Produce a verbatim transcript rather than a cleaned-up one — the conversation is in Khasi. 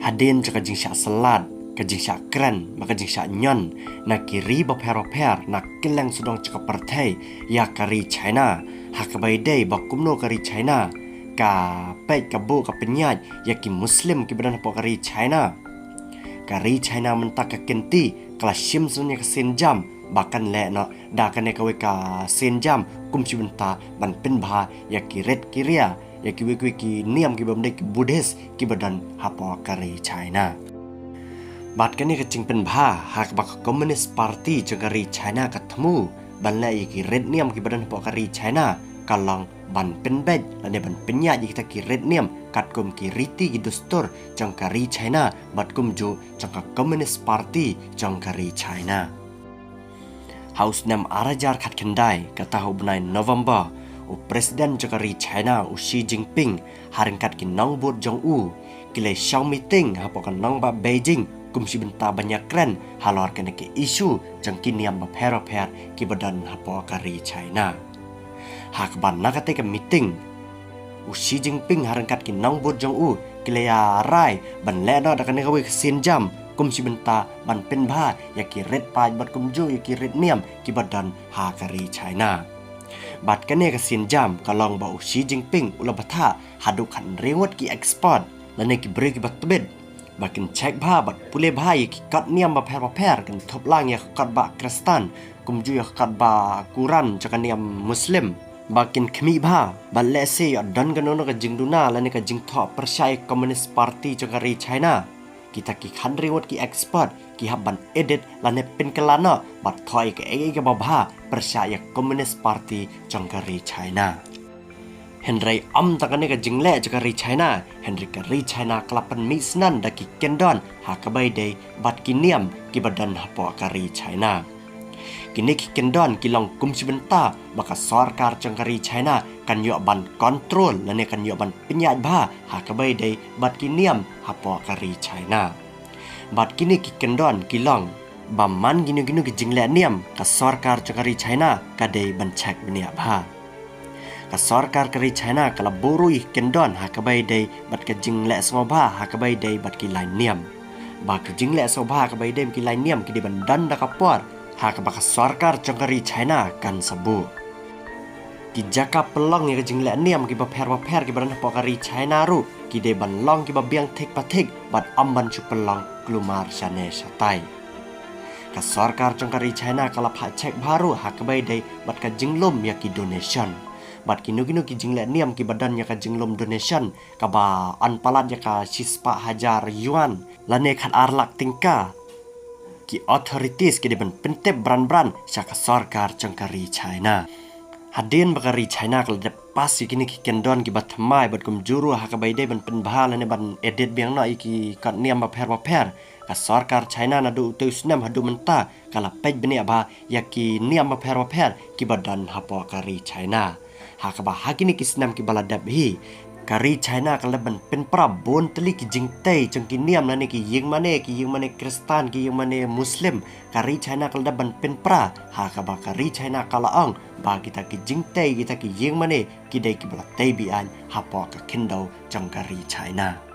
Hadien jong ka jingshah syllat, ka jingshah kren, bad ka jingshah ñion, na ki ri bapher bapher, na kylleng sawdong jong ka pyrthei, ïa ka ri China, ha kaba ïadei ba kumno ka ri China ka peit ka buh ka pynïaid ïa ki Muslim kiba don hapoh ka ri China. Ka ri China mynta ka kynti ka la shim shen ïa ka sienjam ba kan leh noh da kane kawei ka sienjam kum shi bynta ban pynbha ïa ki rit ki ria, ïa kiwei kiwei ki niam kiba ym dei ki Buddhist kiba don hapoh ka ri China. Bad kane ka jingpynbha ha kaba ka Communist Party jong ka ri China ka thmu ban leh ïa ki rit niam kiba don hapoh ka ri China ka long ban pynbeit lane ban pynïaid ïa kita ki rit niam katkum ki riti ki dustur jong ka ri China bad kumjuh jong ka Communist Party jong ka ri China. Ha u snem ar hajar khatkhyndai, kata ha u bnai November, u President jong ka ri China, u Xi Jinping, ha ryngkat ki nongbud jong u, ki la shong meeting hapoh ka nongbah Beijing, kum shi bynta ban ïakren halor kane ka issue jong ki niam bapher bapher kiba don hapoh ka ri China. Ha kaba na katei ka meeting, u Xi Jinping ha ryngkat ki nongbud jong u ki la ïa rai ban leh noh da kane kawei ka sienjam kum shi bynta ban pynbha ïa ki rit paid bad kumjuh ïa ki rit niam kiba don ha ka ri China. Bad kane ka sienjam ka long ba u Xi Jinping u la bthah haduh khathynriew ngut ki expert lane ki briew kiba tbit ba kin check bha bad pule bha ïa ki kot niam bapher bapher, kin thup lang ïa ka kot ba Khristan kumjuh ïa ka kot ba Quran jong ka niam Muslim, ba kin khmih bha bad lehse ïoh don kano kano ka jingduna lane ka jingthoh pyrshah ïa ka Communist Party jong ka ri China. Kita ki khathynriew ngut ki expert ki hap ban edit lane pynkylla noh bad thoh ïa kaei kaei kaba bha pyrshah ïa ka Communist Party jong ka ri China. Hynrei ym tang kane ka jingleh jong ka ri China, hynrei ka ri China ka la pynmih snem da ki kyndon ha kaba ïadei bad ki niam kiba don hapoh ka ri China. Kine ki kyndon ki long kum shi bynta ba ka sorkar jong ka ri China kan ïoh ban control lane kan ïoh ban pynïaid bha ha kaba ïadei bad ki niam hapoh ka ri China. Bad kine ki kyndon ki long ba man kino kino ki jingleh niam ka sorkar jong ka ri China ka dei ban check bniah bha. Ka sorkar ka ri China ka la buh ruh ïa ki kyndon ha kaba ïadei bad ka jingleh sngewbha ha kaba ïadei bad ki lain niam. Ba ki jingleh sngewbha ha kaba ïadei bad ki lain niam ki dei ban don da ka por ha kaba ka sorkar jong ka ri China kan sa buh. Ki jaka pynlong ïa ka jingleh niam kiba pher bapher kiba don hapoh ka ri China ruh ki dei ban long kiba biang thik pathik bad ym ban shu pynlong kulmar shane shatai. Ka sorkar jong ka ri China ka la phah check bha ruh ha kaba ïadei bad ka jinglum ïa ki donation. Bad kino kino ki jingleh niam kiba don ïa ka jinglum donation kaba yn palat ïa ka shispah hajar yuan lane khatar lak tyngka, ki authorities ki dei ban pyntip bran bran sha ka sorkar jong ka ri China. Hadien ba ka ri China ka la dep pass ïa kine ki kyndon kiba thymmai bad kumjuh ruh ha kaba ïadei ban pynbha lane ban edit biang noh ïa ki kot niam bapher bapher, ka sorkar China naduh uto u snem haduh mynta ka la peit bniah bha ïa ki niam bapher bapher kiba don hapoh ka ri China. Ha kaba ha kine ki snem kiba la dep hi, ka ri China ka la dep ban pynpra bun tylli ki jingtei jong ki niam lane ki ïingmane, ki ïingmane Khristan, ki ïingmane Muslim. Ka ri China ka la dep ban pynpra ha kaba ka ri China ka la ong ba kita ki jingtei, kita ki ïingmane ki dei kiba la tei beaiñ hapoh ka khyndew jong ka ri China.